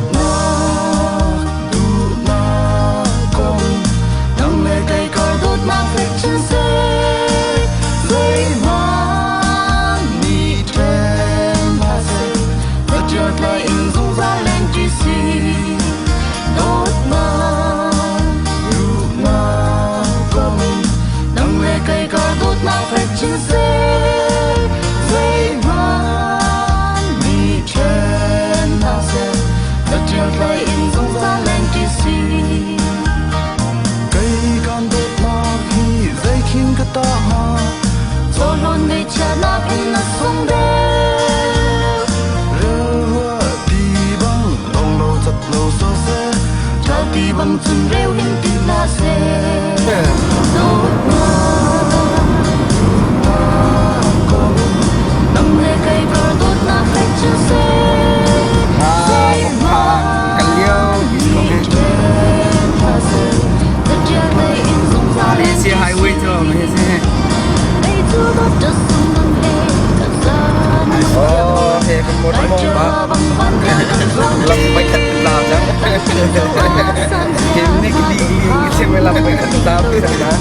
Dawtnak, duhnak kong, nang le kei kar dawtnak fek chin seh. Zeihmanh nih ṭhen hlah seh, zaṭiatlai in zungzal lengṭi si. Dawtnak, duhnak kong, nang le kei kar dawtnak fek chin seh. Zeihmanh nih ṭhen hlah seh, zaṭiatlai in zungzal lengṭi si. Kei kan dawtnak hi zeikhin ka tah hnga? Chawhlawn ngeihchiatnak in a sung deuh. Relruah ti bang dong lo cat lo so seh. Ṭhal ti bang cun reu in ti hna seh. Dawtnak, duhnak kong, nang le kei kar dawtnak fek cu seh. Zeihmanh Kan lio nih ṭhen hlah seh. Zaṭial in zungzal Malaysia highway cu Malaysia. Oh, he kan motor mong ba. Lam bai khat la jang. Kem ne ki li li se me lam bai khat la pi sang na.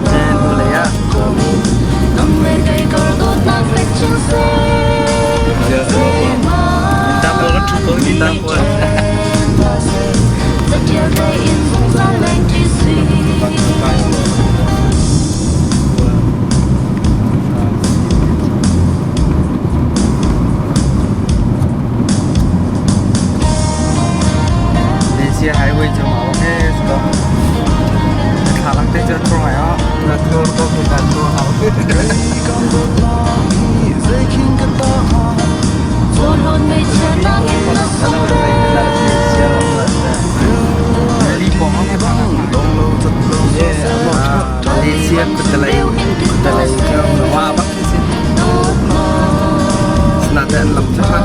Chen le ya. Ta ko kan thu ko ni ta ko. Malaysia highway cu ma okay so thla lak te cu thur ngai ah na thur ko ko ta thur hau. Malaysia kutalai kutalai wa bak si Naten lam cha tha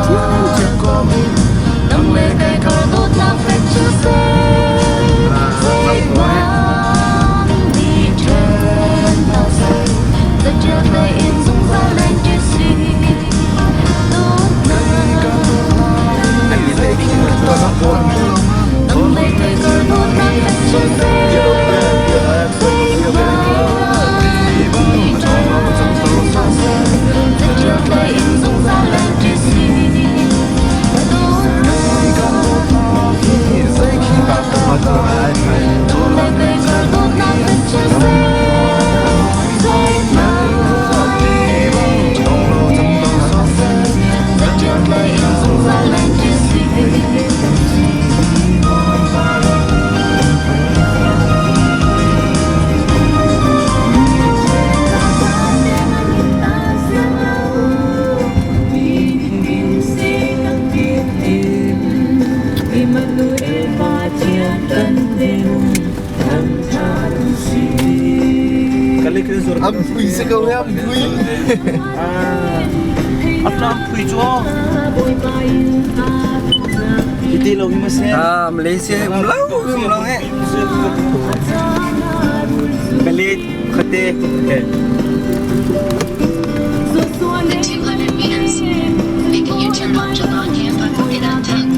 Am pui se ko he am pui. Atlam pui chu. Iti lo hi ma se. Ah, Malaysia um lo um lo he. Malay khate. In 200 meters, make a U-turn on Jalan Kampung Bukit Antang.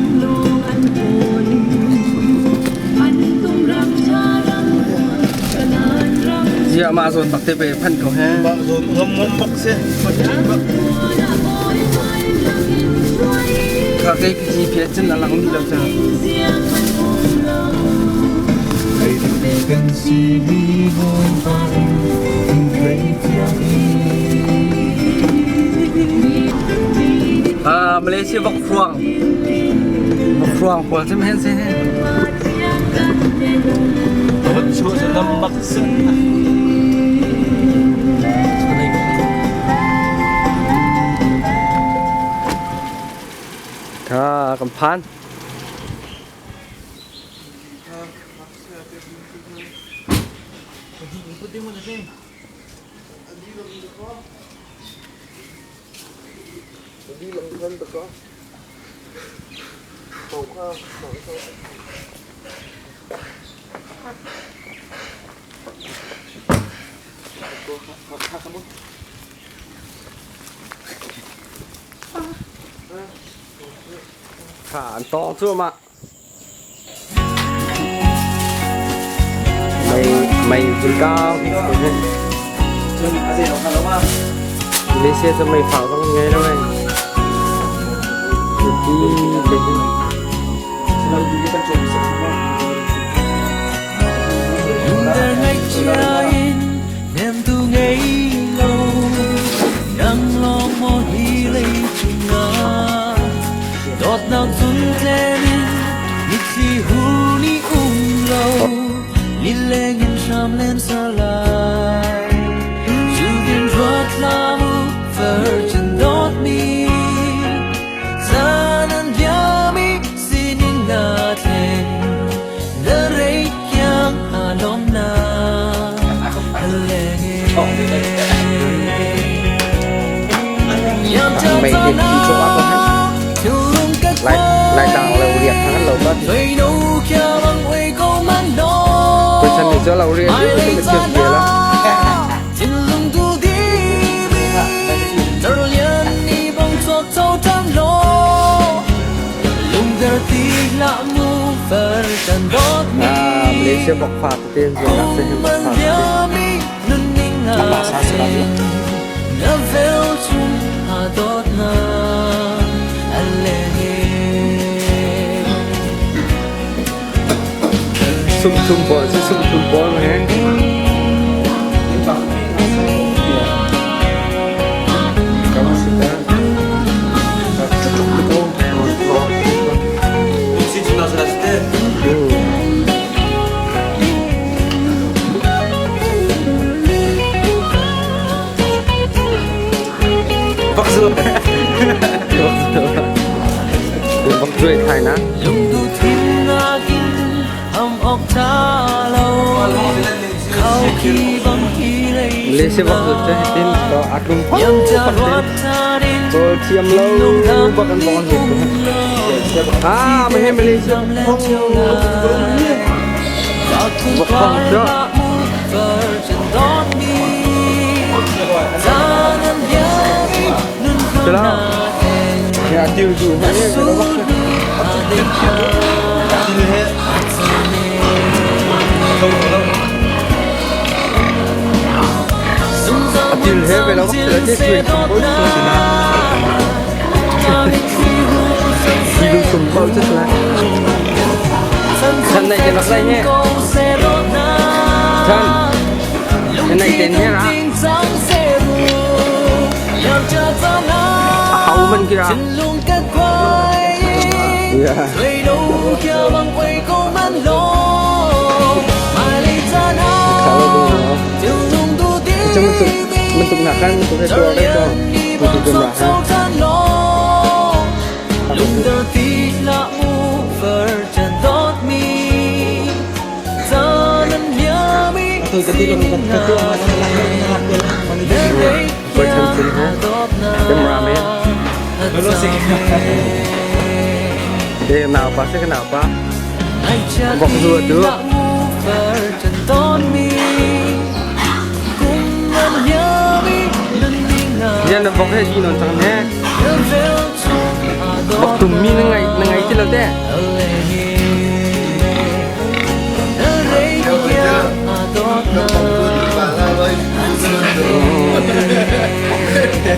Zia ma zawn bak te pe phan ko he. Ba zon ngam ngam bak se. Kha ke GPS cun a lang mi lo cha. Ah, Malaysia bak fruang. Bak fruang pawl cem hen se he. Tha kan phan. Kha an tawng cuahmah. Mei mei vulkau Cun a zei awk lo ma. Malaysia cu mei fang zong ngei lo ei. Ti te hin. Dawtnak zun in mitthli hu nih um lo lileng in hram len salai Cutin ruat hlah mu virgin dawtmi Zan an liam i sining na thleng Na rei kiang a lawm na leng Mei te thi cho ko han. Lai lai tang lo riak thang lo ba. Tôi chân thì cho lo riak chứ cái chuyện kia la. À, Malaysia bok pha te zo nak se hem bok pha te. Sum sum bol si sum sum bol he. Bak zu. Bak zuai thai na. Malaysia bak zu te tin to atlung phang pak tin. Tol thiam lo bak an bong an Ah, ma he Malaysia phong bak phong cho. Cho Ya tiêu dù mà nghe nó bắt. Tiêu hết về nó bắt là chết chuyện không có gì nào. Đi luôn sùng bao chất lại. Thân này thì nó đây nhé. Thân. Cái này tên nhé ra. Hậu mình kìa. Yeah. Macam bentuk bentuk nakan bentuk itu ada itu bentuk jumlah. Cameraman. Đây nào pa sẽ nào pa. Bọc rùa được. Yan na bok he ji non chang he. Bok tum mi na ngai na ngai ti lo te.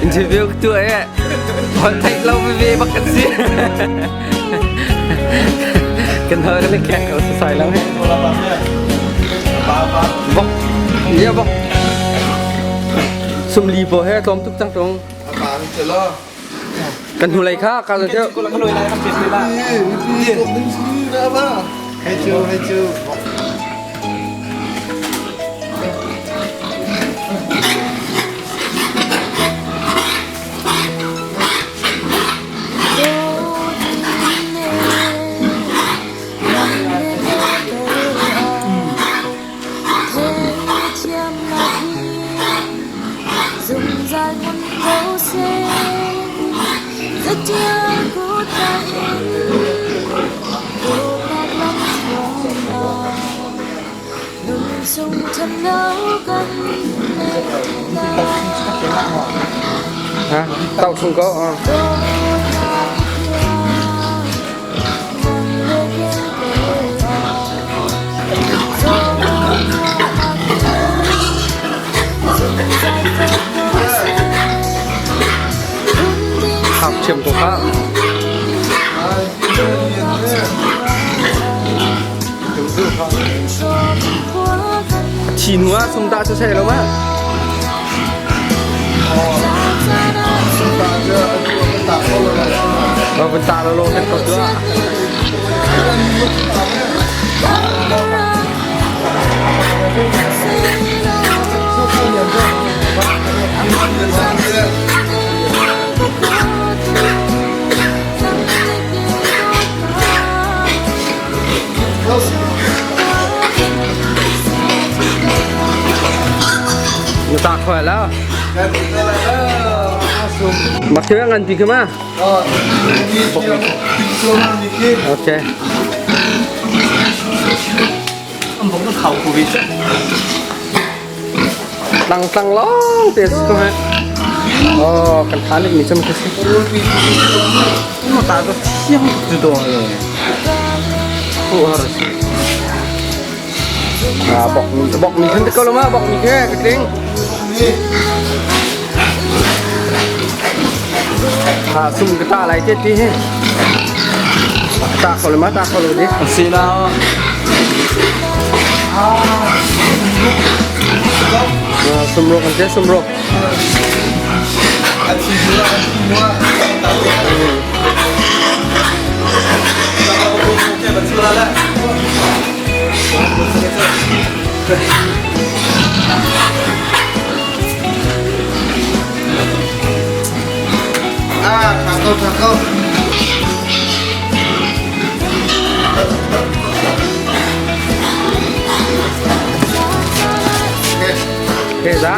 Interview tu eh. Hon thấy lâu về về bắc kan si. Kan hơ cái kẹt ở sai lắm he. Bok. Ya bok. Sum li po he tom tuk chang tong. Kan hu lai kha ka zo Ko lang kaloi lai kan pes la. Hey chu, hey chu. Ha, tau chung ko. Hak thiam ko kha. Thi hnu ah sumta cu sei lo ma? Vun ta lo lo het ko tuah. Na ta khoi la. Mak ke ngan pi ke ma? Okay. Tlang tlang lawng te si ko he. Oh, kan tha lik mi cham khi si. Ta to thiam tu do he. Hu har si. Ah, bok mi bok mi khan te ko lo ma bok mi khe ka tling. Ha sum ka ta lai te ti he. Ta kho lo ma ta kho lo di. Si la. Sumrok an te sumrok. Ah, thang ko, thang ko. Okay, za.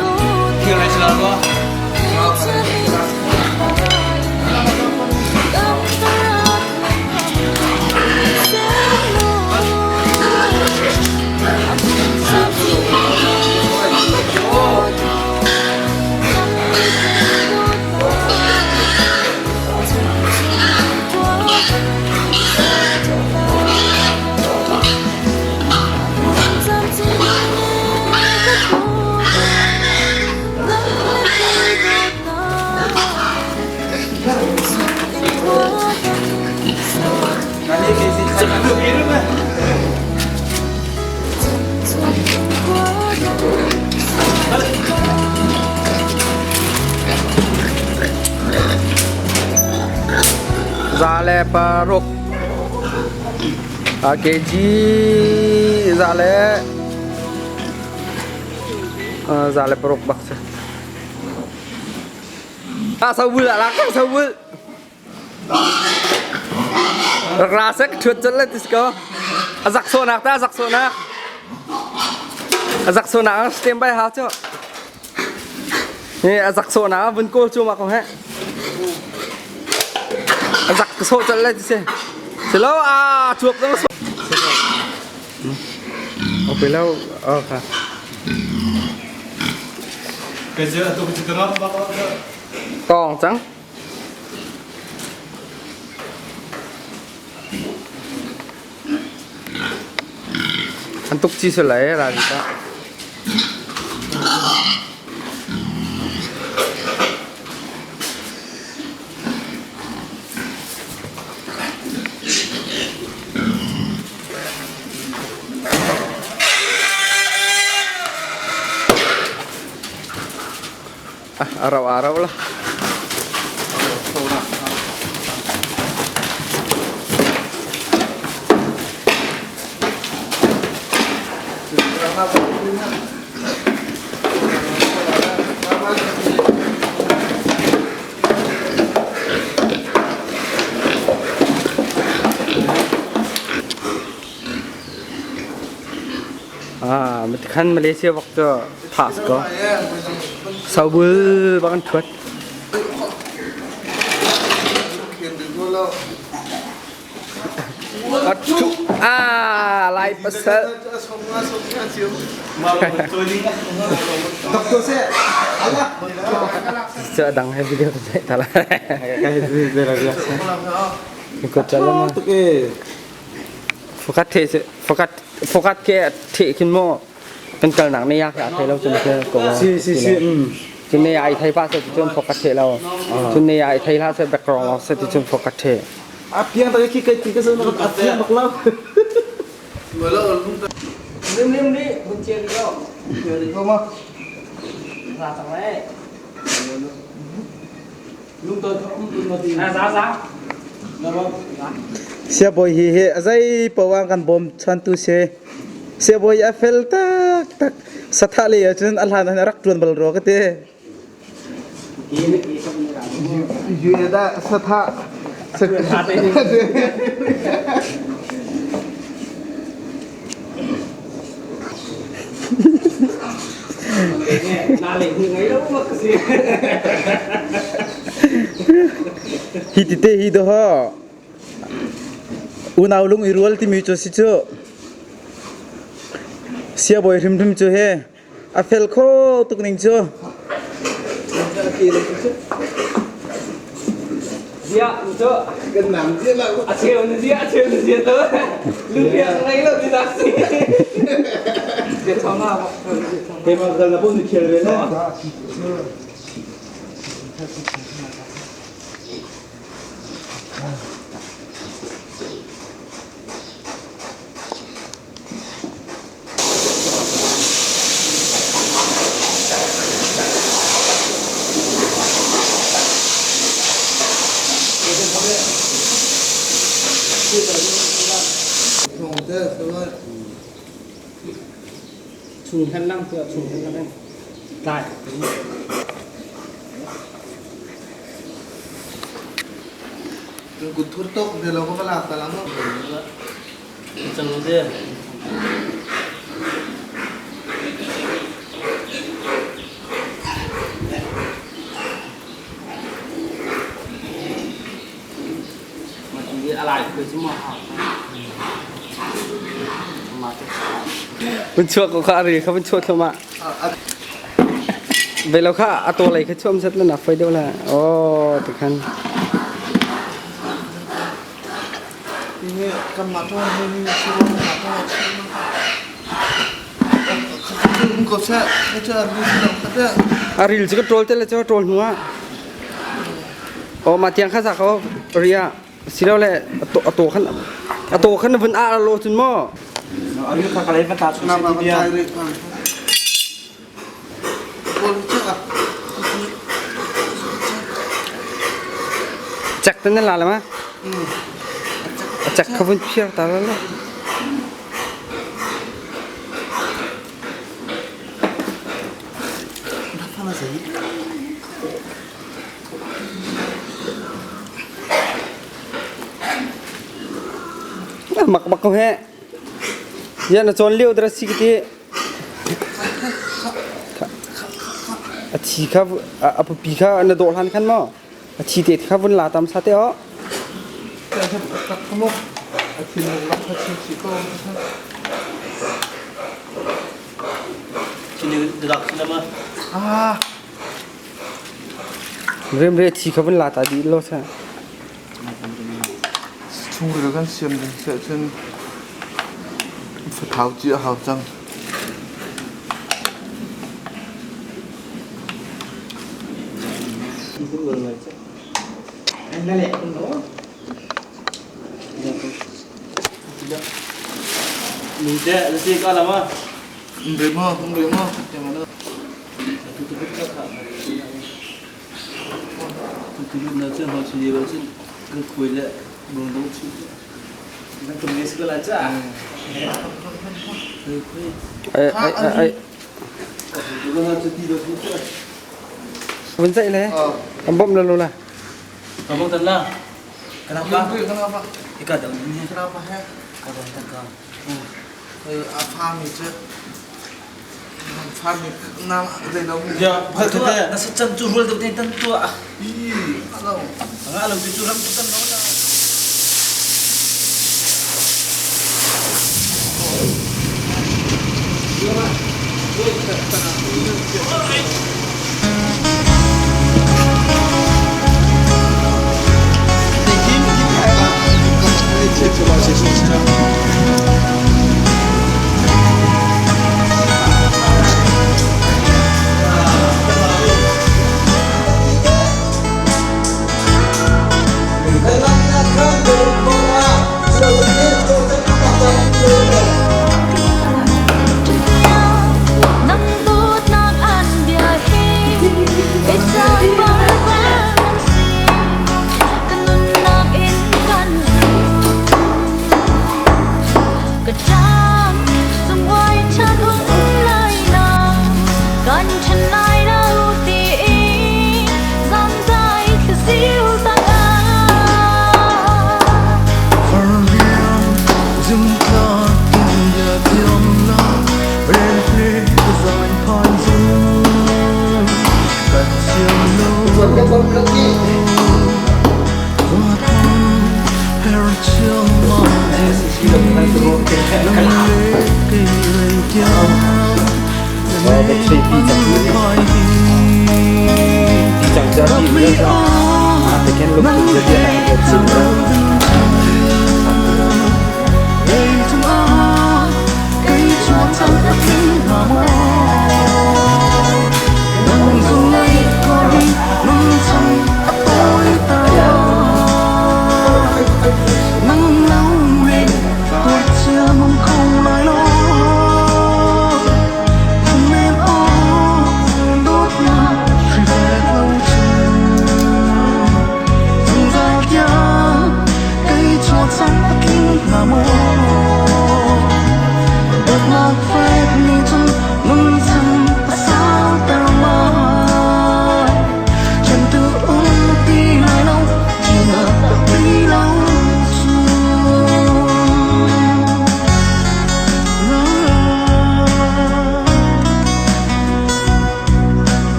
Za le paruk. Kg za le 106 bak si. Ah, sabul lah lakang sabul. Rak ra sek thuat chat le tis ko. Azak so nak ta azak so nak. Azak so nak stand by hau chu. Ni azak so nak vun ko chu ma ko he. Azak so chat le tis. Silo a chuak dong so. Okay lau okay. Tawng cang. An tuk ci si lai ra di ta. A rau a rau la. Ah, khan Malaysia vok cu tha si ko. Sobul bak an thuat. Ah, Lai pasal. Cu a dang he video ka zeih ta lai. Ko chala ma. Fakat the fakat fakat ke the khin mo kan kal nak ne ya ke a thei lo cun ke ko. Si si si. Cun ne ai thei pa se cun fakat the lo. Cun ne ai thei la se background lo se cun fakat the. A piang ta khi kai ti ka sa na a piang bak lo. Lim lim ni hun chian ko. Ko ma. Ra chang lai. Siabawi hi hi a zei poah kan bawm chantu si. Siabawi a fel taktak. Sathah lei ahcun a hlan ah a rak ṭuan bal rua ka ti. Yu da sathah. Hi tete hi dawh unau lung i rual timi cu si cu. Siabawi hrimhrim cu he a fel kho tuk ning cu. Zia cu Kan nam zia la. A cheu na zia a cheu na zia to. Lupia ngei lo ti nak si. Zia choma. Keimah kal na pum ni thial ve le. Chung hen lang tu chung hen lang tlai. Kut thur tok de lo ko la ta lang. Vun chuak ko kha ari kha vun chuak thluahmah. Ve lo kha a taw lei kha chuam set na foi deuh la. Oh tikhan. A ril cu ka ṭawl te le cu ṭawl hnu ah. Aw mah tiang kha za ko ria silole a taw khan a taw khan vun ah lo cun maw. Cek te na la le ma? A cek kha vun phiar ta la la. Mak bak ko he. Ya na cawn lio dara si ki A thi kha a pupi kha na dawh hlan khan maw a thi te kha vun la tam sa te aw. Rem re thi kha vun la ta dih lo sa. Chungril kan siam ding si ahcun fathau ci a hau cang. Remo, remo. Ai ai ai. Vun dậy le. Kan bawmh la lo la. Kenapa? Kenapa? Kenapa he? A fami cu fami na zei lo mi. Ya, phal te. Na sa chan cu rual deuh tan tuah. I alo. Nga lo ti cu ram tu kan lo la.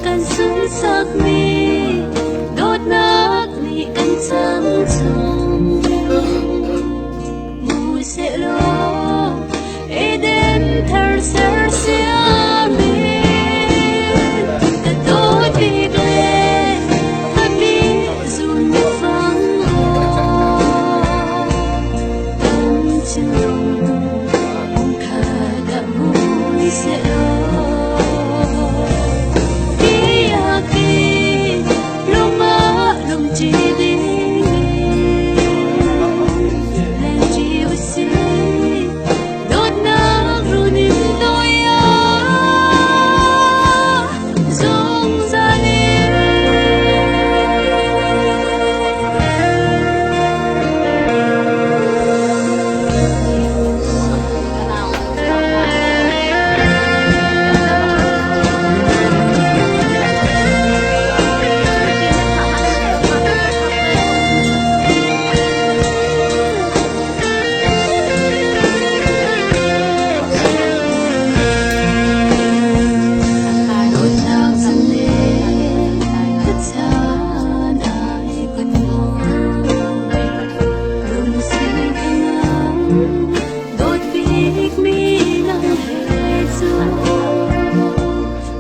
Kan sunsakmi dawtnak nih kan cam chung. Mu sehlaw Eden thar sersiami ka dawt bik le ka mi zun mi fang kan thinlung kha dah mui sehlaw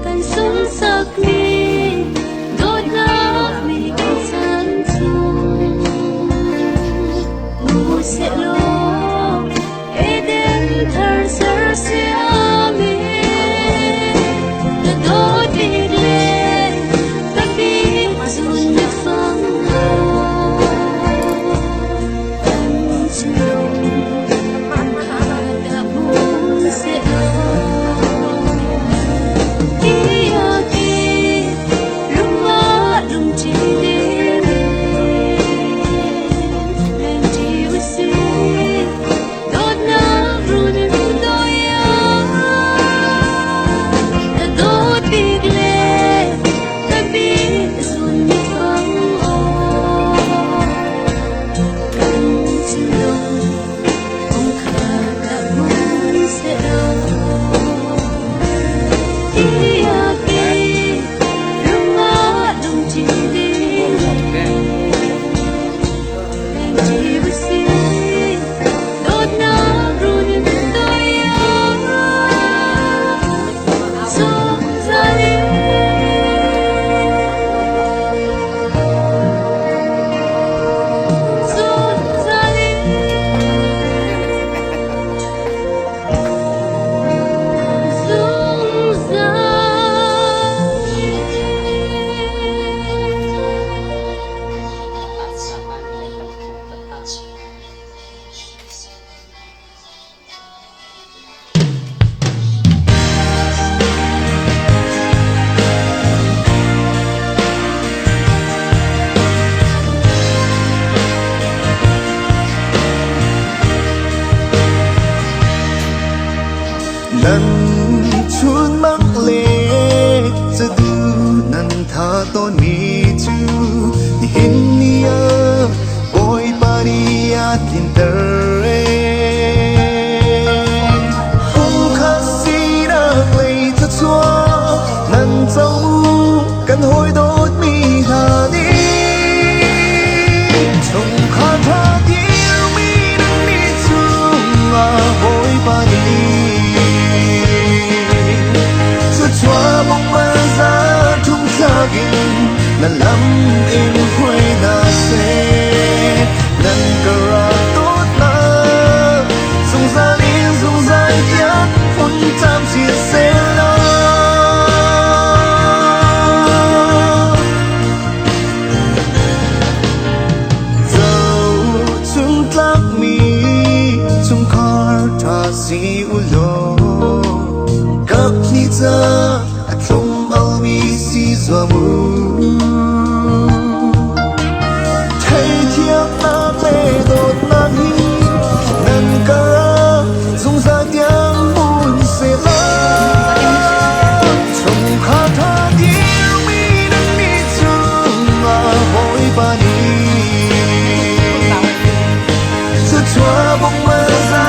Kan sunsakmi dawtnak nih kan chan chung mu sehlaw Eden thar sersiami na dawt bik le ka bik zun na fang kan thinlung dah hmun sehlaw Nan chunmang le cadu nan tha tawnmi cu nihin ni ah Bawipa nih a tlinter Pumkhat sinak lei thluachuah nan co mu kan hawi dawtmi hna nih chungkhar ṭha dirmi nan nih cungah Bawipa nih thluachuah mong za thum thlak in nan lam in hruai hna seh. Nan ka rak dawtnak zungzal in zungzal tiang hmun camcin sehlaw. Zohchuntlakmi chungkhar ṭha si u law kaphnih ca a thlum almi si zuam u. Theithiamnak le dawtnak hi nan karah zungzal tiang hmun sehlaw. Chungkhar ṭha dirmi nan nih cungah Bawipa nih thluachuah bawmh za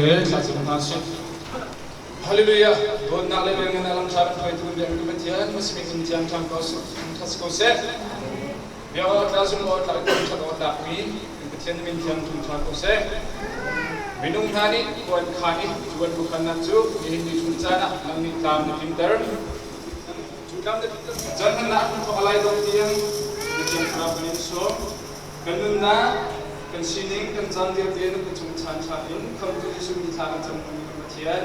he thlacam hna sih. Hallelujah! Dawtnak le velngeihnak lamthla kan hruaitu kan biakmi Pathian, Masming in thiang ṭhang ko ṭhat ko seh. Biak awk tla zumh awk tlak in ṭhat awk tlakmi kan Pathian min thiang ṭhang ṭha ko seh. Minung hna nih khua an khaan i cu an khuakhannak cu nihin ni chun caan ah nang nih tlam na tlinter. Cu tlam na tlinter caan hmanh ah thawk a lai dong tiang na thiang thlarau kan in sawm. Kan nunnak, kan sining, kan caan vialte na kut chung chaan ṭha in khamtu Jesuh min thla kan cam mi kan Pathian.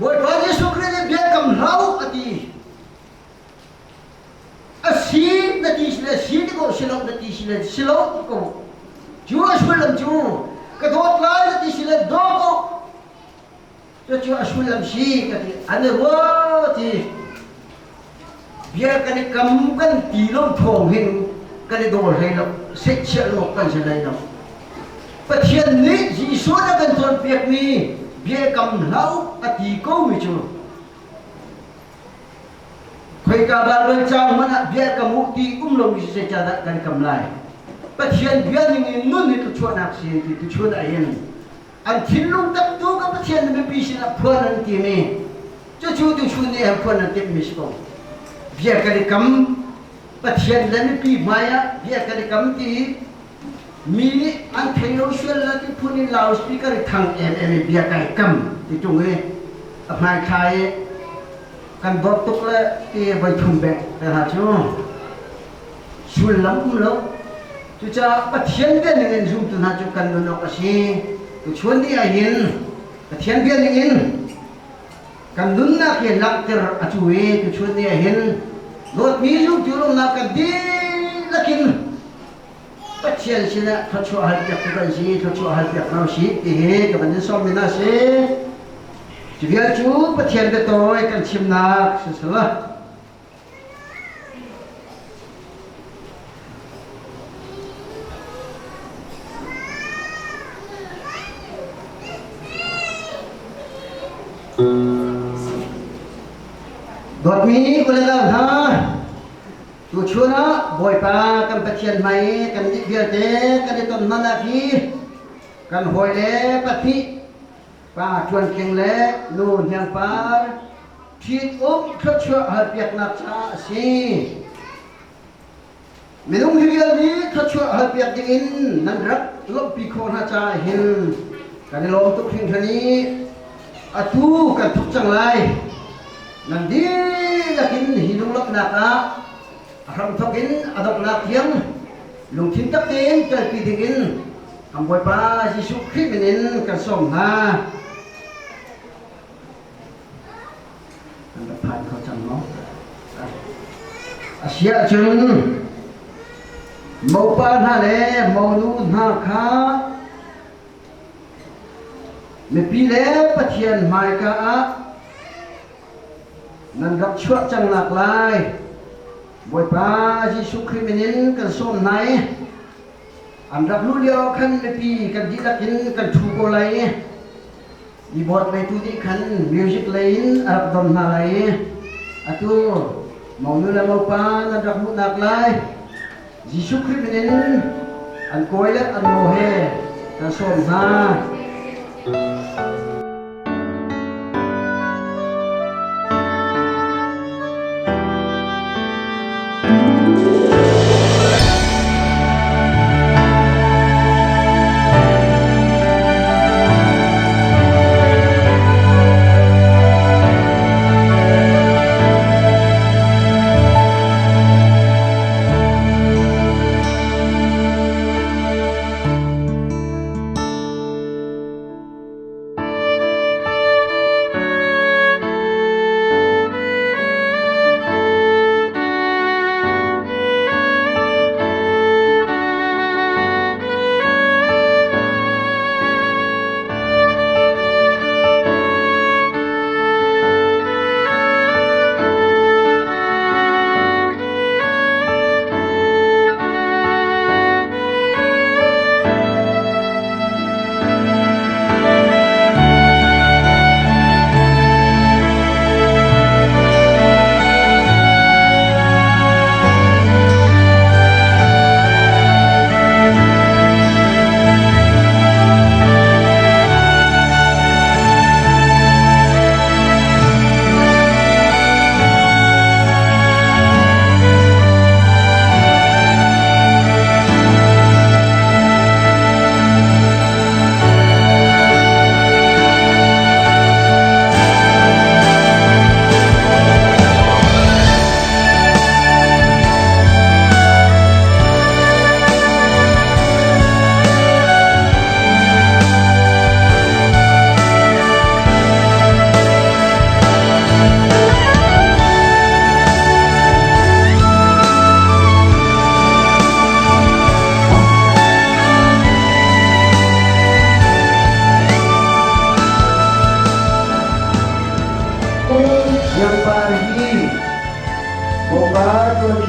Bawipa Jesuh Khrih nih biakam hlah a ti. A si na ti si le si ti ko si lo na ti si le si lo ti ko. Cu a sullam cu ka dawt lai na ti si le daw ko. Cucu a sullam si ka ti. An i ruah ti. Bia kan i kam kan ti lo thawng hin kan i daw hlei lo, seihchiah lo kan si hlei lo. Pathian nih Jesuh na kan cawnpiakmi biakam hlah a ti ko mi cu khoika Baibal caang hmanh ah biakam u ti um lomi si zeicahdah kan kam lai? Pathian bia ning in nun hi thluachuahnak si ti tuchun ah hin an thinlung tak tu ka Pathian na mipi sinah phuan an timi cucu tuchun nih han phuan an timhmi si ko. Bia kan i kam Pathian le mipi hmai ah bia kan i kam ti mi nih an thei lo sual la ti phun in loudspeaker i thang em em i bia kai kam ti tung i a hmaithla i kan dawt tuk le ti voi thum bek te hna cu sullam um lo. Cucaah Pathian bia ning in zumtu hna cu kan nun awk a si. Tuchun ni ah hin Pathian bia ning in kan nunnak hi langhter a cu i tuchun ni ah hin dawtmi zumtu lungnak kan dihlak in Pathian sinah thluachuah halpiak tu kan si, thluachuah halpiak hna usih ti hi ka van in sawm mi hna si. Cu vial cu Pathian biatawi kan chimnak sisala. Dawtmi unau hna, tuchun ah Bawipa kan Pathian hmai i kan nih vialte kan i ton hnanak hi kan hawile pahnih pa Ṭuan Tling le nu Hniang Par ṭhitum thluachuah halpiaknak caah a si. Minung hi vial nih thluachuah halpiak dingin nan rak lawmhpi khawh hna caah hin kan i lawm tuk hringhran i atu kan thuk cang lai. Nan dihlak in hi lunglawmhnak ah a hramthawk in a donghnak tiang lungthin tak tein kalpi dingin kan Bawipa Jesuh Khrih min in kan sawm hna. Kan rak phan kho cang maw? A si ahcun mopa hna le monu hna kha mipi le Pathian hmaika ah nan rak chuah cang nak lai Bawipa Jesuh Khrih min in kan sawm hna i an rak luh lio khan mipi kan dihlak in kan ṭhu ko lai i keyboard leitu nih khan music lei in a rak don hna lai i atu monu le mopa nan rak hmuhnak lai Jesuh Khrih min in an kawi le an maw he kan sawm hna.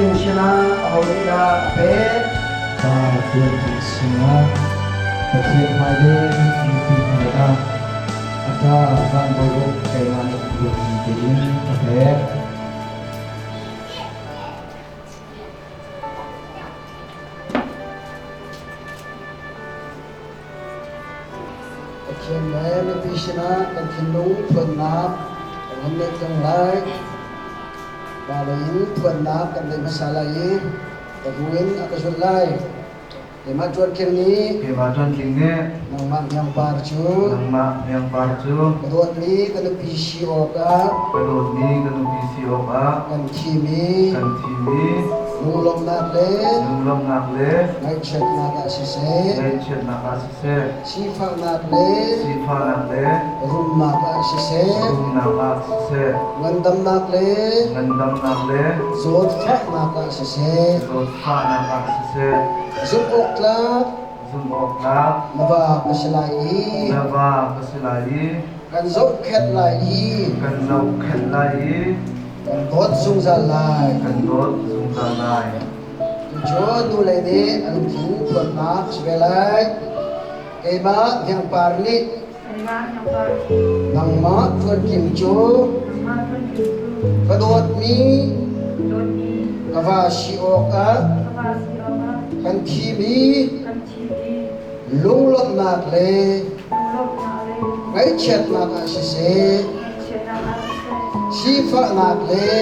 Tling sinah aho nih dah a pek? Pa Tuan Tling sinah Pathian hmai le mipi hmai ah a ṭa Van Bawi Uk keimah nih lungthin tein ka pek. Pathian le mipi sinah kan thinlung phuannak kan hun neih cang lai. Pa lei in phuannak kan neih hmasa lai i ka hnu in a ka zulh lai. Keimah Ṭuan Tling nih Keimah Ṭuan Tling nih nangmah Hniangpar cu nangmah Hniangpar cu ka dawtmi ka nupi si awkah ka dawtmi ka nupi si awkah kan thim i kan thim i lunglawmhnak le lunglawmhnak le ngaihchiatnak ah siseh ngaihchiatnak ah siseh sifahnak le sifahnak le rumnak ah siseh rumnak ah siseh ngandamnak le ngandamnak le zawtfahnak ah siseh zawtfahnak ah siseh zumhawktlak zumhawktlak na va ka si lai i na va ka si lai i kan zohkhenh lai i kan zohkhenh lai i kan dawt zungzal lai. Kan dawt zungzal lai. Tuchun nu lei nih an lungthin phuannak si ve lai. Keimah Hniangpar nih nangmah Tuankim cu ka dawtmi ka va si awkah kan thimi lunglawmhnak le ngaihchiatnak ah siseh sifahnak le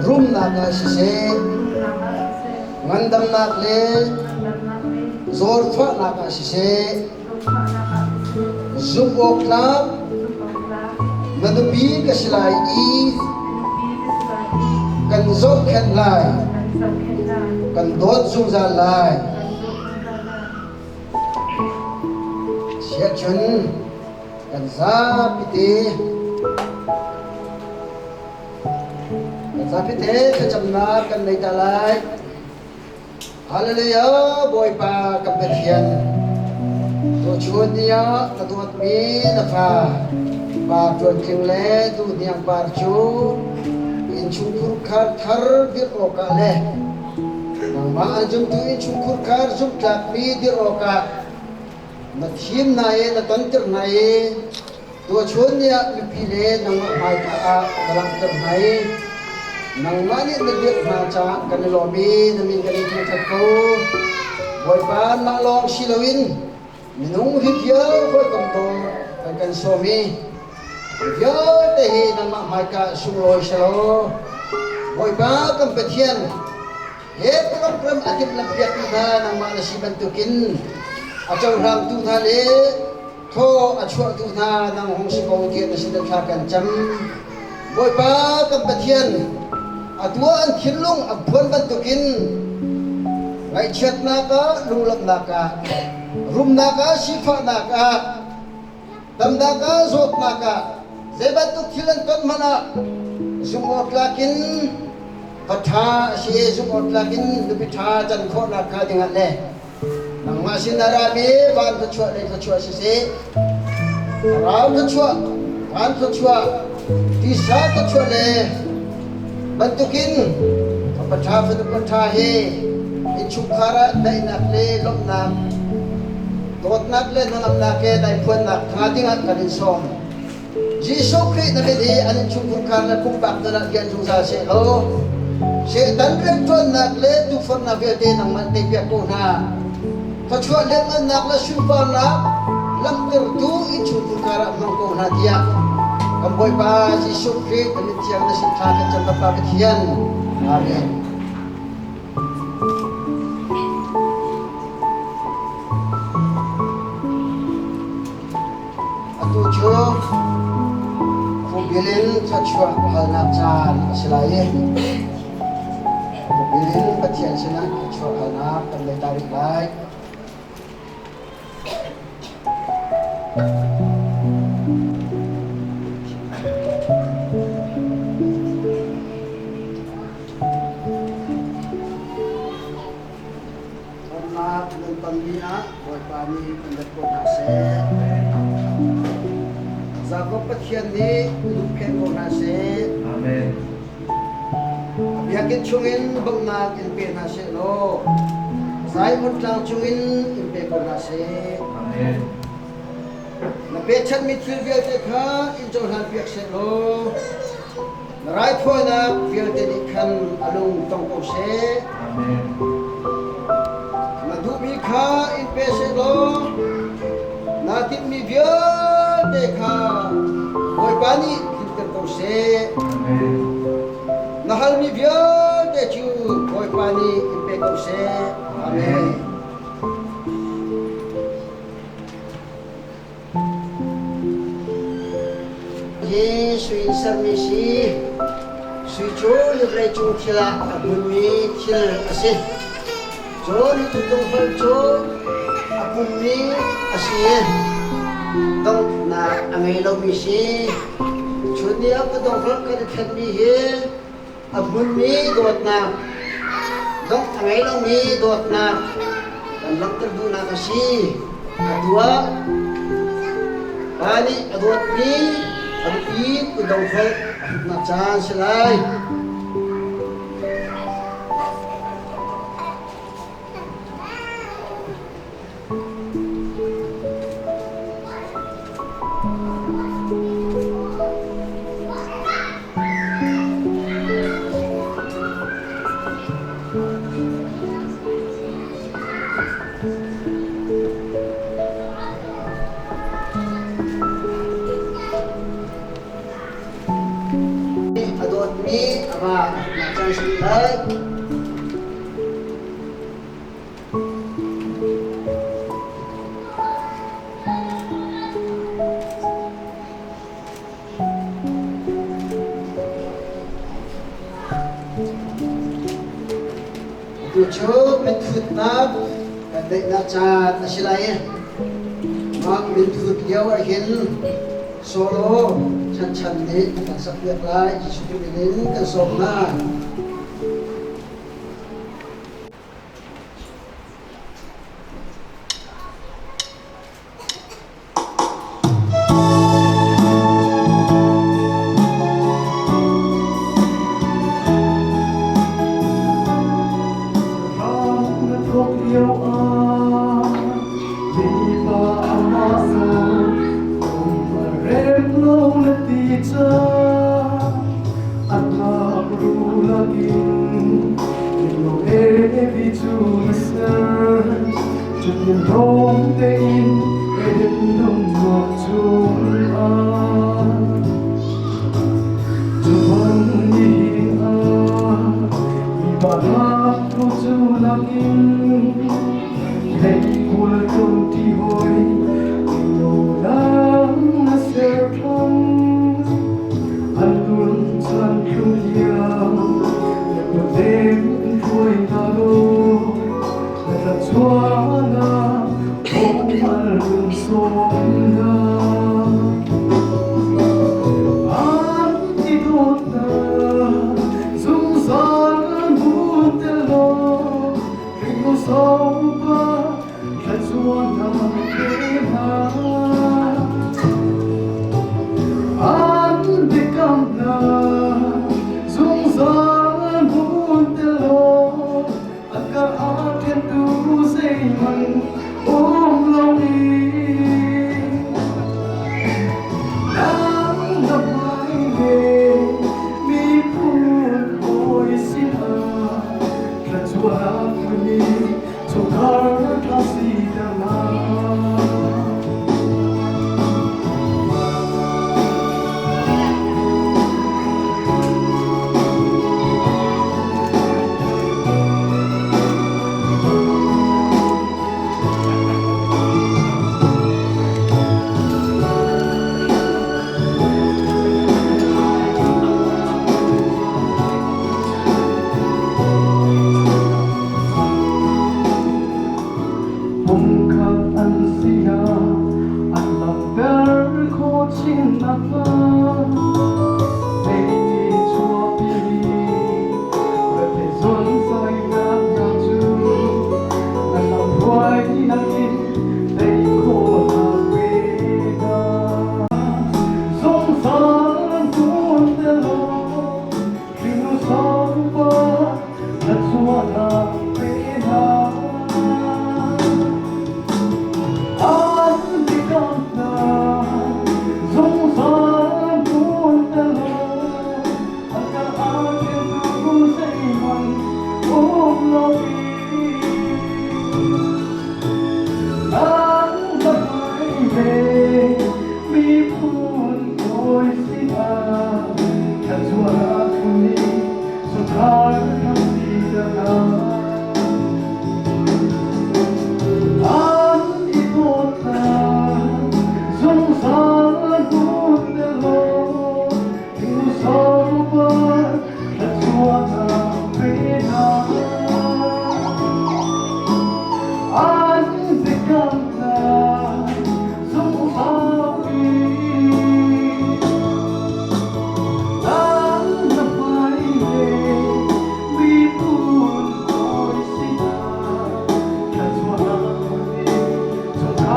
rumnak ah siseh ngandamnak le zawtfahnak ah siseh zumh awk tlak na nupi ka si lai i kan zohkhenh lai kan dawt zungzal lai. Siahcun kan zapite kan zapite thlacamnak kan nei ta lai. Hallelujah Bawipa kan Pathian tuchun ni ah na dawtmi na fa pa ṭuan tling le duh hniang par cu innchungkhur khar thar dirh awkah le nangmah an zumtu innchungkhur khar zumhtlakmi dirh awkah na thim hna i na tonter hna i tuachun ni ah mipi le nangmah hmaika ah na langhter hna i nangmah nih na dirh hna caah kan i lawm i na min kan in thangṭhat ko. Bawipa mah lawng si loin minung hi vial hawikom dawr kan kan sawm i vialte hi nangmah hmaika sunglawi selaw Bawipa kan Pathian he program a timhlamhpiaktu hna nangmah na si bantukin a cohlangtu hna le thaw a chuahtu hna nang hung si ko tiah na sin thla kan cam. Bawipa kan Pathian a tua an thinlung a phuan bantukin ngaihchiatnak ah lunglawmhnak ah rumnak ah sifahnak ah damnak ah zawtnak ah zei bantuk thil an ton hmanh ah zumhawktlak in va ṭha a si i zumhawktlak in nupi ṭha can khawhnak hnga dingah le nangmah sin a rami van thluachuah lei thluachuah siseh thlarau thluachuah van thluachuah tisa thluachuah le bantukin fapa ṭha fanu ṭha he innchungkhar ah daihnak le lawmhnak dawtnak le hnangamnak he daiphuannak hnga dingah kan in sawm. Jesuh Khrih na min hi an innchungkhar le pumpak nun ah lian zungzal seh law Satan rianṭuannak le tuufornak vialte nangmah teipiak ko hna. Thluachuah lianngannak le sunparnak lamtirtu innchungkhar ah hmang ko hna tiah kan Bawipa Jesuh Khrih na min thiang na sin thla kan cam Bapa Pathian. Amen. Atu cu khuabil in thluachuah halnak caan a si lai i khuabil in Pathian sinah thluachuah halnak kan nei ta rih lai. Thawngnak nan tonmi ah Bawipa nih kan let ko hna seh. Jakob Pathian nih lungphen ko hna seh. Amen. A biakinn chungin bawmhnak in pe hna seh law Zion tlang chungin in pe ko hna seh. Amen. Na pechanmi thil vialte kha in cohlanpiak seh law na raithawinak vialte nih khan a lung tong ko seh. Amen. Na duhmi kha in pe seh law naa tinhmi vialte kha Bawipa nih tlinter ko seh. Amen. Na halmi vialte cu Bawipa nih in pe ko seh. Amen. Hi sui in sermi si. Sui cu vawleicung thil ah a hmunmi thil a si. Cun hi tuntungfal cu a pummi a si i donghnak a ngei lomi si. Chun ni ah kutdongfal kan i thlenmi hi a hmunmi dawtnak, dongh a ngei lomi dawtnak kan langhter duhnak a si. Atu ah pa nih a dawtmi a nupi kutdongfal a hruknak caan si lai. A dawtmi a va a hruknak caan si lai. Tu cu minthutnak kan neihnak caan a si lai i mah minthut lio ah hin solo chanchan nih a kan sakpiak lai. Jesuh Khrih min in kan sawm hna.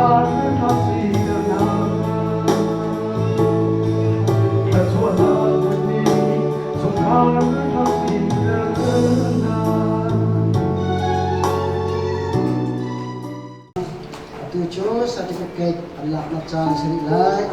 Chungkhar ṭha siter hna. Thluachuahnak Bawi nih chungkhar ṭha siter hna. Atu cu certificate an laknak caan si rih lai.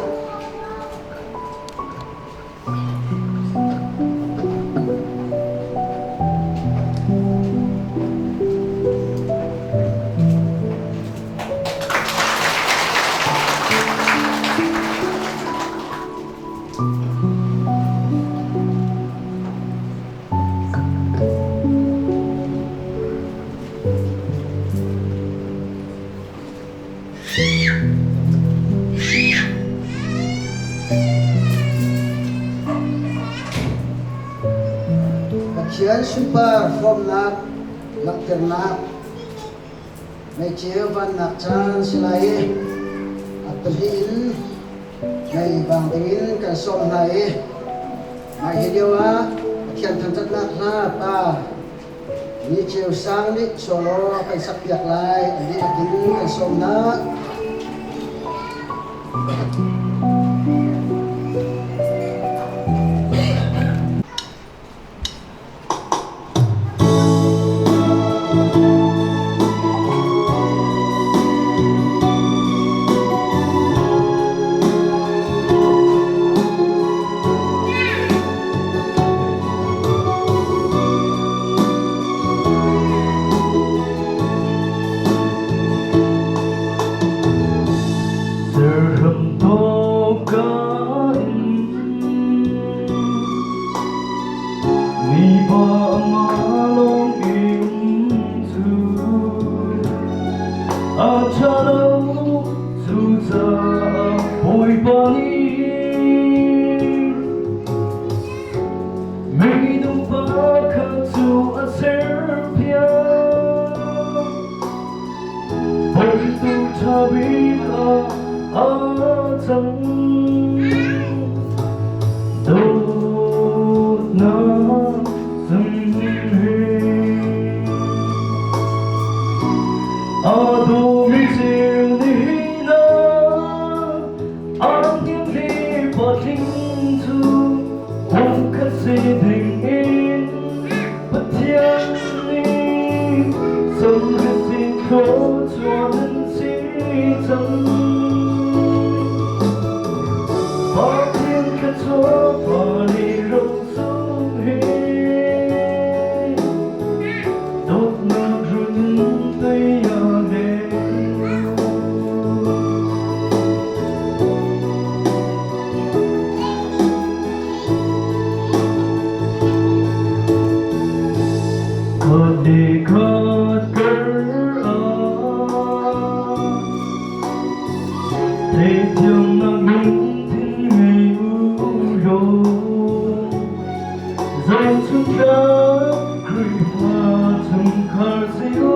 Pathian sunpar hrawmnak langhternak meiceu vannak caan si lai i a pahnih in mei vang dingin kan sawm hna i mah hi lio ah Pathian thangṭhatnak hla pa Ni Ceu Sang nih solo a kan sakpiak lai. A dihlak in kan sawm hna. Bawipa nih Minung pakhat cu a serpiak. Bawmtu ṭha bik ah aa cang. Dawtnak zung he aa dawmi ceu nih na Angin patling cu hung si ding in Pathian nih samhri thluachuah nan si cang. Pathian thluachuah pa nih ro sung hi dawtnak run tei a Chungkhar si u.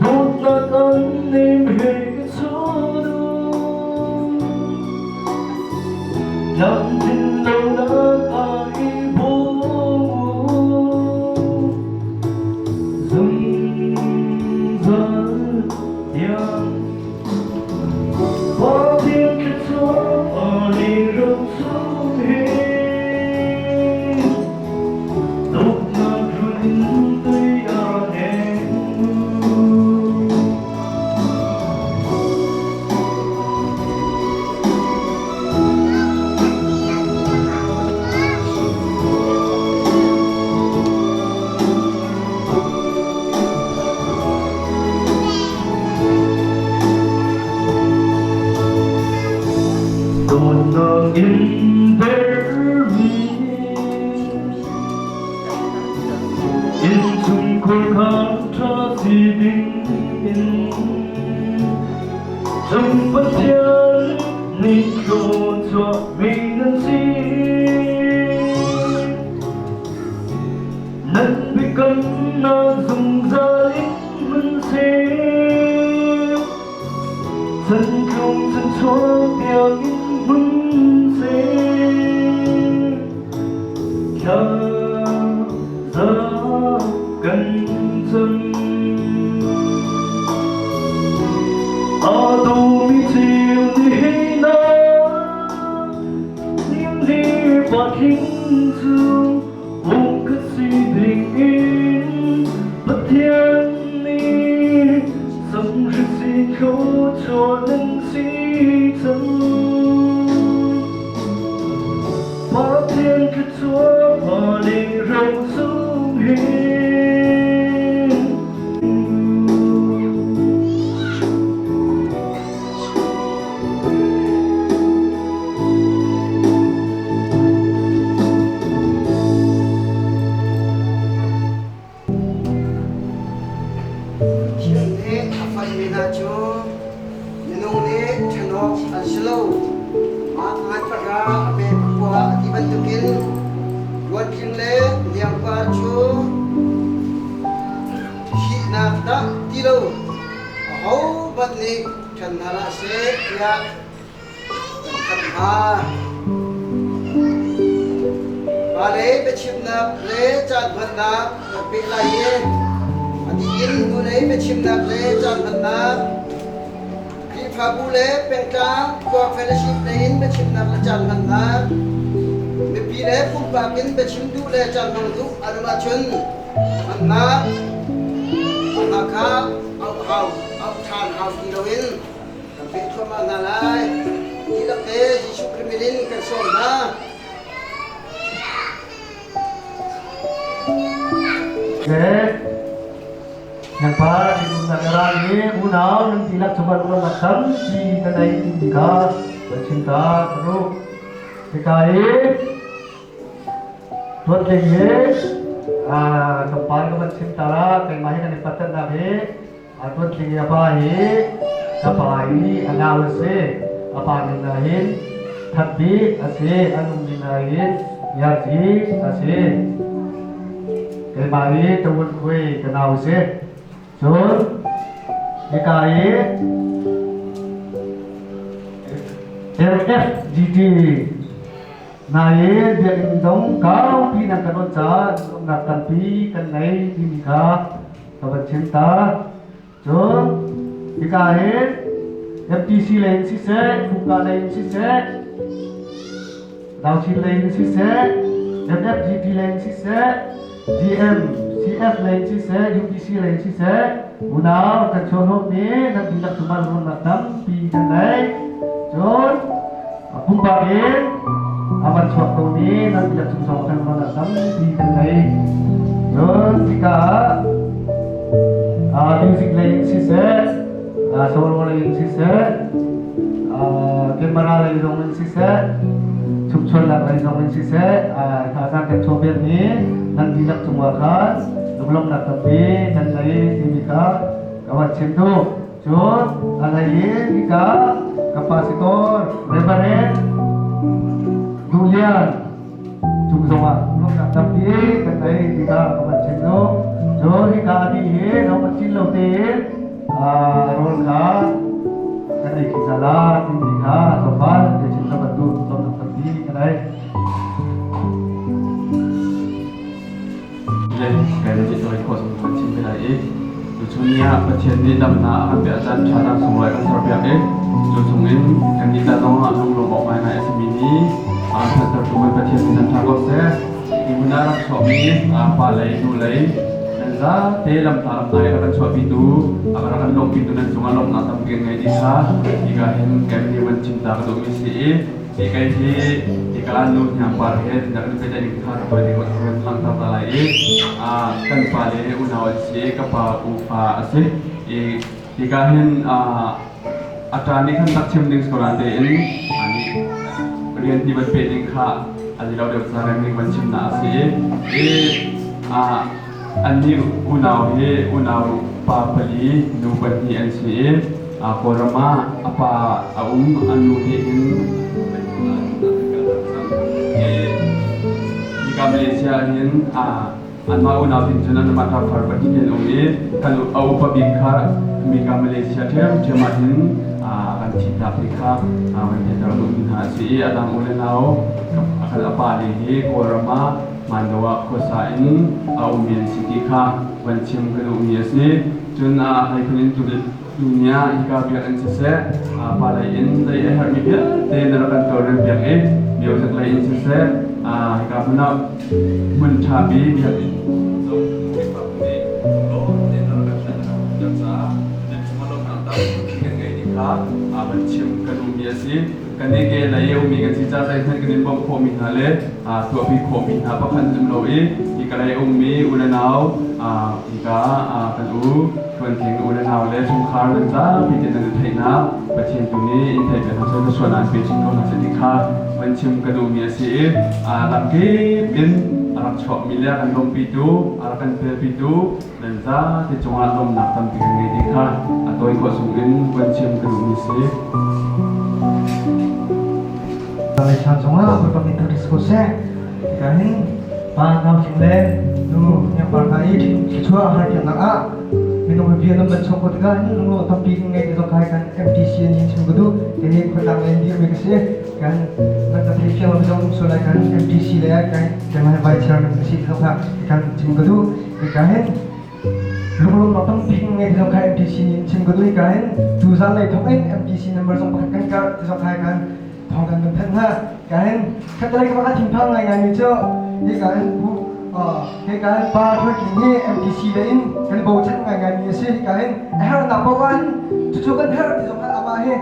Dawtnak an nem he chun u. Tlamtlin lonak ah i bawm u. Zungzal tiang Pathian thluachuah a ro chung hi dawtnak run in tui a neng u. Dawtnak in dermi innchungkhar kha ṭha si ding in cung Pathian nih thluachuahmi nan si. Nan biakamnak zungzal in hmun seh. Chan tlung chan chuak tiang in hmun seh. Thla za kan cam. Tluantling cu um ka si ding in Pathian nih samhri kho chuah nan si cang. Pathian thluachuah nih ro sung hin. Pathian nih a falmi hna cu minung nih ṭhen awk an si lo. Mah ngan pahra a pe pakua a ti bantukin Ruantling le Liangpar cu thihnak dah ti lo ahohmanh nih ṭhen hna hlah seh tiah kan thanh hna. Pale biachimnak le caan hmannak kan peh lai i a dih in nulei biachimnak le caan hmannak Khrihfabu le pengtlang khua fellowship lei in biachimnak le caan hmannak mipi le pumpak in biachim duh le caan hmang duh an um ahcun hmannak hna kha auh hau auh ṭhan hau ti loin kan peh thluahmah hna lai. Dihlak te Jesuh Khrih min in kan sawm hna. Nangpa na ra i unau nan dihlak cungah ruahnak tampi ka nei timi kha kan chim ta ka duh. Hika i Tuantling hi tlawmpal ka van chim ta la keimah hi kan i pattannak hi Tuantling i a pa hi ka pa i a nau a si. A pa min ah hin That Bik a si. A nu min ah hin Ngiar Zi a si. Keimah hi Tawun Khui ka nau a si. Cun hika i LFGT Nain biakinn zong kaupi nan kan on caah lawmhnak tampi kan ngei timi kha ka van chim ta. Cun hika hin MTC lei in siseh, Fuka lei in siseh, Dauchin lei in siseh, MFGT lei in siseh, GM, CF lei in siseh, UPC lei in siseh, unau kan chuahhnawhmi nan dihlak cungah lawmhnak tampi kan ngei. Cun Pumpak in a van chuak ko mi nan biak chung zong kan ron ah tampi kan ngei. Cun hika ah music lei in siseh, solo lei in siseh, camera lei zong in siseh, chumchuannak lei zong in siseh, thazaang kan chuah mi nan dihlak cungah khan lunglawmhnak tampi kan ngei timi kha ka van chim duh. Cun a hlei in hika ka pastor Reverend Duhlian cung zongah lawmhnak tampi kan ngei hika ka van chim duh. Cun hika a dih hi no kan cin lo tein rawl kha kan ei khi zala timi kha tlawmpal te chim ka van duh lawmhnak tampi ka ngei. Le kan i tawi khawh zong kan chim te lai i tuchun ni ah Pathian nih damnak a kan pek caan ṭha dang sunglawi a kan serpiak i cu chungin kan nih ta zong ah lunglawm awk ngaingai a simi ni a kan hngalhtertu kan Pathian min an ṭha ko seh. Hi hmun ah rak chuahmi pa lei nu lei nan zate lamhla lamhnai a kan chuahpitu a rak kan lawmhpitu nan cungah lawmhnak tampi kan ngei dih kha hika hin kan nih van chim ta ka duhmi si i Hi kai hi hika nu hniangpar he rak in pehtlaih ding kha ka ding kan langhter ta lai i kan pa le unau an si i ka pa ufa a si i hika hin a ṭa nih khan rak chim ding si ko nain tein rian hi van peh ding kha a lo deuh ca rem ding van chimnak a si i annih unau hi unau pa pali nu pahnih an si i Kawlram ah a pa a um a nu nih hin hika Malaysia hin anmah unau tin cun anmah ṭafar pahnih an um i kan a upa bik kha mika Malaysia ṭhiamṭhiam ah hin kan thihtak ti kha kan theihter duhmi hna a si i a dang u le nau a pa le hi Kawlram ah hmaan lo ah khuasa in a ummi an si ti kha van chim ka duhmi a si. Cun hleikhun in dunia hika biakinn siseh, pa lei in zei a herhmi vialte na rak kan tawlrel piak i music lei in siseh, Hika hmun ah hmun ṭha bi biakinn zong Khrihfabu nih lunglawm tein a rak kan tlaih nak caah nan cungah lawmhnak tampi kan ngei ti kha van chim ka duhmi a si. Kan i ke lei a ummi kan si caah zeihmanh kan in bawmh khawhmi hna le tuahpi khawhmi hna pakhat an um lo i hika lei a ummi u le nau hika kan u Tuantling u le nau le chungkhar nan zapi te nan i theihnak Pathian tu nih in theih hna seh thluachuahnak in pe chin ko hna seh ti kha van chim ka duhmi a si i lamkip in a rak chuakmi le a kan lawmhpitu a rak kan felpitu nan zate cungah lawmhnak tampi kan ngei ti kha a tawi khawh chungin van chim ka duhmi a si. Chan zongah Bawipa min thangṭhat si ko seh. Hika hin pa nau tling le nu hniangpar hna i thluachuah har piaknak ah minung hi bia nan van chuak ko tikah hin lunglaw tampi kan ngei ti zong kha kan MTC in chim ka duh. Kei khuatlang in dirmi ka si. Kan nan ka thei fiang lo zong um sual lai kan MTC le kan keimah vice chairman ka si ti zong kha kan chim ka duh. Hika hin lunglawmhnak tampi kan ngei ti zong kha MTC in chim ka duh. Hika hin tuzan lei thawk in MTC number zong pakhat kan karh ti zong kha kan thawng kan kan thanh hna. Ka hin khatlei ka thinphang ngaingai mi cu hika hin pu hika hin pa Thurking hi MTC le in kan bochan ngaingai mi a si. Hika hin a herhnak paoh ah hin cucu kan herh ti zong khan amah hi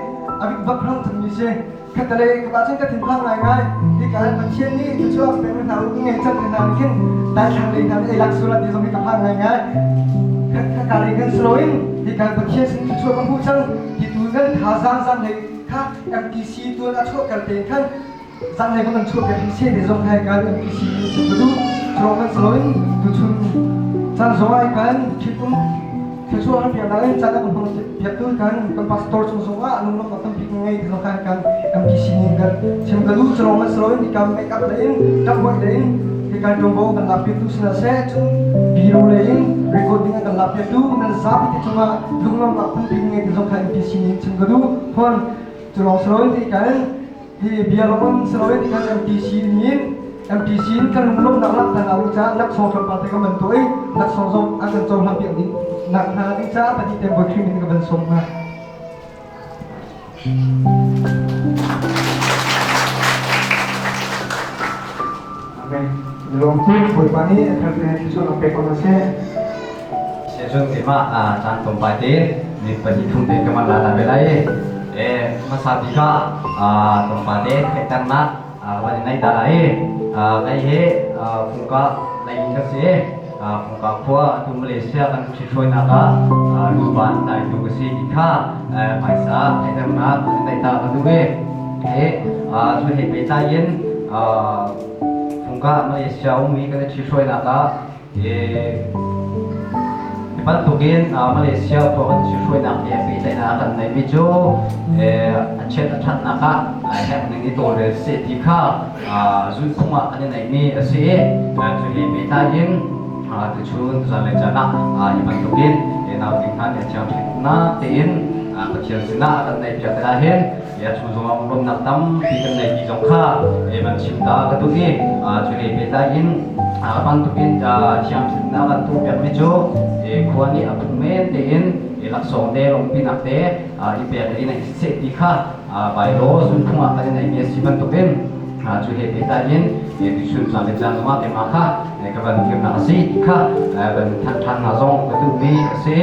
a bik rang cangmi si. Khatlei ka pa cun ka thinphang ngaingai. Hika hin Pathian nih thluachuah pek hna u ngei cang hna nih khin daithlang lei hna nih ei lak sual ti zong hi ka phang ngaingai. Khaka lei kan silo in hika Pathian sin thluachuah ka hmuh cang ti tu kan thazaang zang lei kha MTC tuan a chuahter tein khan zanlei kan chuahter hi se te zong hai kan MTC in chim ka duh curong kan saloin tuchun caan zong ai kan thit um thluachuah har piak in caan a kan hmang piak tu kan kan pastor chung zong ah lunglawmhnak tampi kan ngei ti zong khan kan MTC nih kan chim ka duh curong kan saloin ikam make up le in ṭamhmoih le in hi kan ṭuanvo kan lak piak tu sina seh cun biro le in recording kan lak piak tu nan zapi te cungah lunglawmhnak tampi kan ngei ti zong kha MTC nih chim ka duh Phone culawng saloin ti kan hi bia lawng saloin ti kan MTC nih MTC in kan lunglawmhnak langhter a ca laksawng tlawmpal te kan van tuah i laksawng zong an kan cohlang piak ding nak hna ding caah pahnih te bawi Khrih min ka van sawm hna. Amen. Lawm tuk Bawipa nih a thar te thluachuah pek ko hna seh. Cun keimah caan tlawmpal te ni pahnih thum te ka man la ve lai i hmasa bik ah tlawmpal te theihternak van in nei ta lai i kei hi Fungka lei in ka si Fungka khua atu Malaysia kan ṭhithruainak ah luban tlaitu ka si ti kha hmaisa theihternak van in nei ta ka duh i cu he pehtlai in Fungka Malaysia ummi kan i ṭhithruainak ah Hi bantukin Malaysia khua kan hruainak he pehtlaihnak kan neihmi cu a chiat a ṭhatnak ah herhning i tawlrel seh ti kha zulhphung ah kan i neihmi a si i cu he pehtlai in tuchun zanlei caan ah hi bantukin nauting hna nih a thiang ṭhitnak tein Pathian sinah kan neihpiak tikah hin ya chung zongah lawmhnak tampi kan nei ti zong kha van chim ta ka duh i cu he pehtlai in bantukin thiang thilnak an tuahpiakmi cu khua nih a phung men tein laksawng te lawmhpinak te i pek in a seh ti kha bylaw zulphung ah kan i neihmi a si bantukin cu he pehtlai in tuchun caan le caan zongah keimah kha ka van dirnak a si ti kha van thanh ṭhan hna zong ka duhmi a si.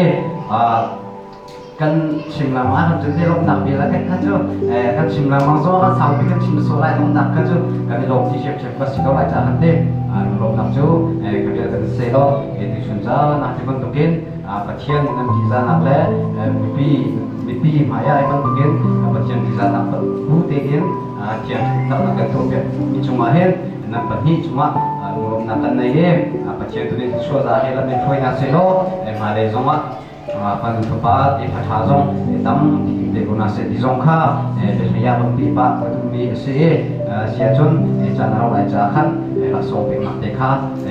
Kan chim lengmang ah cun lawmhnak bia kan kha cu kan chim lengmang zong kan saupi kan chim sual lai lawmhnak kha cu kan i lawm ti ṭhiamṭhiam ka si ko lai caah kan ti lawmhnak cu ka bia kan se law tuchun ca nak ti bantukin Pathian nan ṭihzahnak le mipi mipi hmai ah bantukin Pathian ṭihzahnak bu tein thiang taktak kan tuahpiak mi cungah hin nan pahnih cungah lunglawmhnak kan nei i Pathian tu nih thluachuah za he lam in hruai hna seh law hmailei zongah Fanu fapa ti ṭha zong tam te ko na seh ti zong kha biahlei ah pi pah ka duhmi a si i sia cun caan a rauh lai caah khan laksawng peknak te kha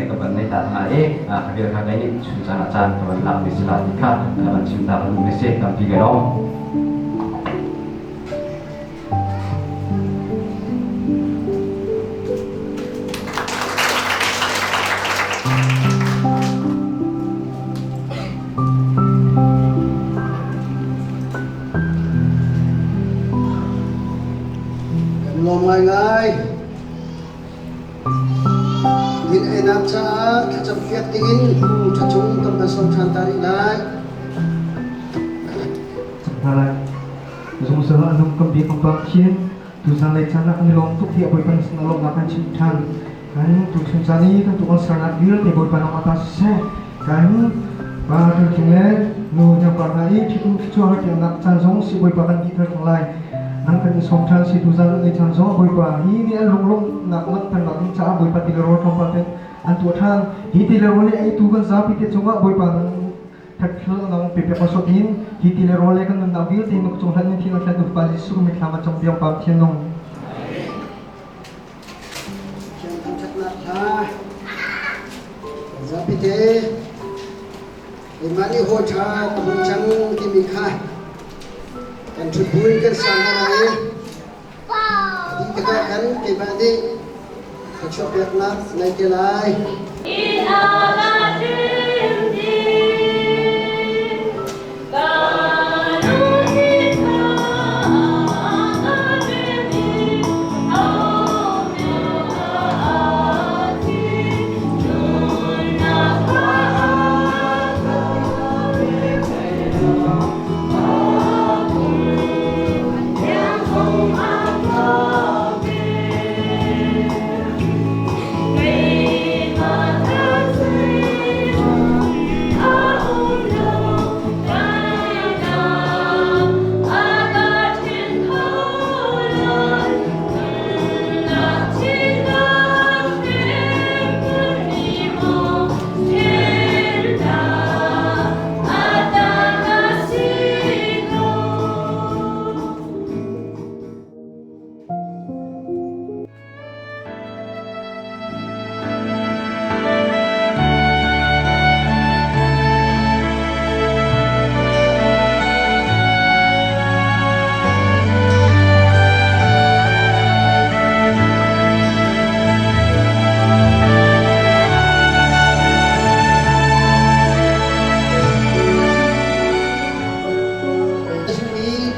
ka van nei ta hna i ka bia kha kei nih chun caan ah caan ka van lakmi si la ti kha van chim ta ka duhmi si tampi ka lawm. Kan lawm ngaingai. Pehtlaihnak caah thlacam piak dingin Pu Ṭha Cung kan van sawm ṭhan ta rih lai. Hna lai. Zungzal a nung kan bia kan pa Pathian tuzan lei caan ah kan i lawm tuk tiah Bawipa nih sin a lawmhnak kan chim ṭhan. Kan tuchun caan i kan tuah sernak vialte Bawipa nangmah ta siseh. Kan pa ṭuanṭing le nu hniangpar hna i ṭhitum thluachuah harpiaknak caan zong si Bawipa kan dihter theng lai. Nang kan i sawm ṭhan si tuzan lei caan zong Bawipa hi nih an lunglawmhnak langhternak ding caah Bawipa ti le rawl tlawmpal ten an tuah ṭhan. Hi ti le rawl hi a eitu kan zapi te cungah Bawipa nang Thatthil nang pepek pasuk in hi ti le rawl le kan nunnak vialte nuk cung hlan in thil an thlen pa Jesuh mithlam a cong biang pam thian nung. Thian thangṭhatnak hla zapi te keimah nih hawi ṭha ka hmu cang timi kha kan ṭhut buin kan sang hna lai i a dih tikah khan keimah nih thluachuah peknak nei te lai.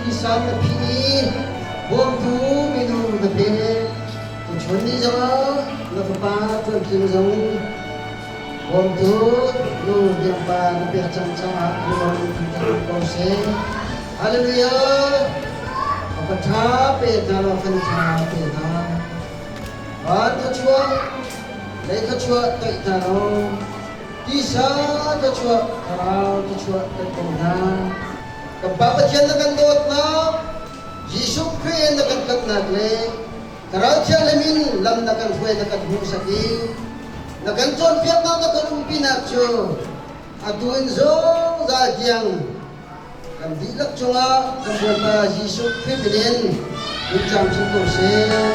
Tisa na phih i bawmtu minung na pe. Tuchun ni zongah na fapa ṭuantling zong bawmtu nu biangpa na pek cang caah lawm in ko seh. Hallelujah! Fapa ṭha pe hna law fan ṭha pe hna. Van thluachuah, lei thluachuah toih hna law, tisa thluachuah, thlarau thluachuah toih ko hna. Kan Pa Pathian na kan dawtnak, Jesuh Khrih na kan tlanhnak le Thlarau Thianghlim in lam na kan hruai na kan hmuhsak i na kan cawnpiaknak na kan umpinak cu atu in zungzal tiang kan dihlak cungah kan Bawipa Jesuh Khrih min in min camcin ko seh.